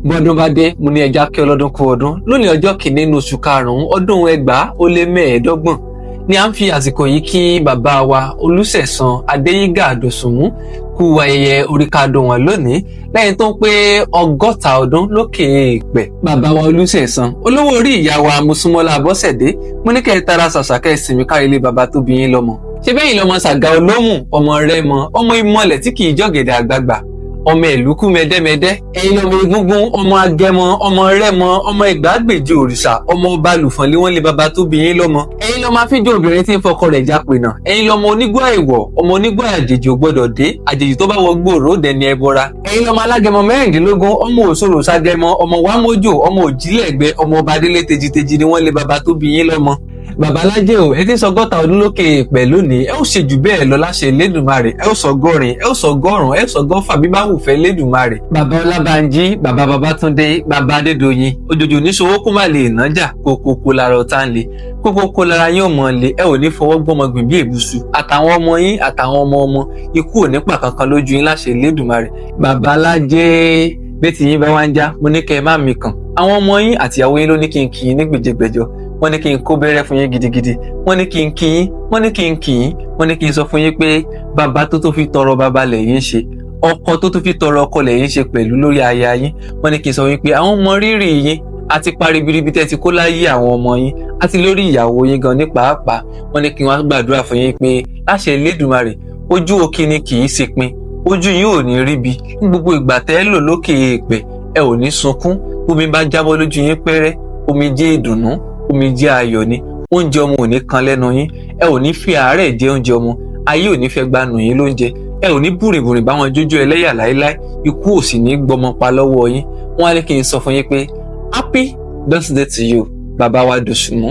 Bọ́dún bá dé, mo ní ẹja kí ọlọ́dún kú ọdún. Lónìí, ọjọ́ kìíní nínú oṣù karùn-ún ọdún 2025 ni à ń fi àsìkò yìí kí bàbá wa Olúṣẹ̀san Adéyínká Dòsùnmú kú ayẹyẹ oríkádùn wọn lónìí, lẹ́yìn tó ń pé 60 ọdún lókè èèpẹ̀. Bàbá wa Olúṣẹ̀san, olówó orí ìyá wa Mosúnmọ́lá Abọ́sẹ̀dé, mo ní kẹ́ ẹ tara ṣàṣà kẹ́ ẹ sinmi kárí ilé bàbá tó bí yín lọ́mọ. Ṣé bẹ́yìn lọ́mọ Ṣàgà Olómù, ọmọ Rẹ́mọ, ọmọ ìmọ̀lẹ̀ tí kì í jọ̀gẹ̀dẹ̀ àgbagbà, ọmọ ìlúkú mẹdẹmẹdẹ. Ẹ̀yin lọmọ egúngún, ọmọ agẹmọ, ọmọ rẹ́mọ, ọmọ ìgbàgbèjì òrìṣà, ọmọ ọba lùfọ̀nlé wọn lé baba tó bí yín lọ́mọ. Ẹ̀yin lọmọ afíjọ obìnrin tí ń fọkọ rẹ̀ jápè náà. Ẹ̀yin lọmọ onígbó àìwọ̀, ọmọ onígbó àjèjì ò gbọ́dọ̀ dé, àjèjì tó bá wọ gbòòrò dẹni ẹbọra. Ẹ̀yin lọmọ alágẹmọ 16, ọmọ òṣòro ságẹmọ, ọmọ wàmójò, ọmọ òjìlẹ̀gbẹ́, ọmọ ọba délé tejiteji ni wọ́n lé baba tó bí yín lọ́mọ. Babalájẹ́ o, ẹ ti sọ 60 ọdún lókè èèpẹ̀ lónìí, ẹ ó ṣe jù bẹ́ẹ̀ lọ láṣẹ Elédùmarè. Ẹ ó sọ 80, ẹ ó sọ 100, ẹ ó sọ 120 bí bá wù fẹ́ Elédùmarè. Bàbá Ọlábànjí, bàbá Babátúndé, bàbá Adédoyin, òjòjò níṣòwò kó má lè nájà, kókókó lára ọ̀tá ń le, kókókó lára yín ò mọ̀ le. Ẹ ò ní fọwọ́ gbọ́mọ gbìn bí èbùsù. Àtàwọn ọmọ yín àtàwọn ọmọ ọmọ, ikú ò ní pa kankan lójú yín láṣẹ Elédùmarè. Babalájẹ́, bẹ́ẹ̀ tí yín bá wá ń já, mo ní kẹ́ ẹ má mi kàn. Àwọn ọmọ yín àtìyàwó yín ló ní kí n kì í ní gbèjègbèjọ. Wọ́n ní kí n kó bẹ́rẹ́ fún yín gidigidi, wọ́n ní kí n kí yín, wọ́n ní kí n kì yín, wọ́n ní kí n sọ fún yín pé bàbá tó tó fi tọrọ bàbá lẹ̀yin ṣe, ọkọ tó tó fi tọrọ ọkọ lẹ̀yin ṣe pẹ̀lú lórí aya yín. Wọ́n ní kí n sọ wípé àwọn ọmọ rírì yín àti parí biribí tẹ́ ti kó láyé àwọn ọmọ yín àti lórí ìyàwó yín gan ní pàápàá. Wọ́n ní kí wọ́n gbàdúrà fún yín pé láṣẹ Elédùmarè, ojú òkìní kì í ṣe pin, ojú yín ò ní ríbi ní gbogbo ìgbà tẹ́ ẹ lò lókè èèpẹ̀. Ẹ ò ní sunkún. Bómi bá jábọ́ lójú yín pẹ́rẹ́, omi jẹ́ ìdùnnú, omi jẹ́ ayọ̀ ni. Oúnjẹ ọmọ ò ní kan lẹ́nu yín, ẹ ò ní fi àárẹ̀ jẹ oúnjẹ ọmọ, ayé ò ní fẹ́ gbanù yín lóúnjẹ, ẹ ò ní bùrìbùrì báwọn jójó ẹlẹ́yà láéláé, ikú ò sì ní gbọmọ pa lọ́wọ́ yín. Wọ́n á ní kí n sọ fún yín pé happy birthday to you, bàbá wa Dòsùnmú.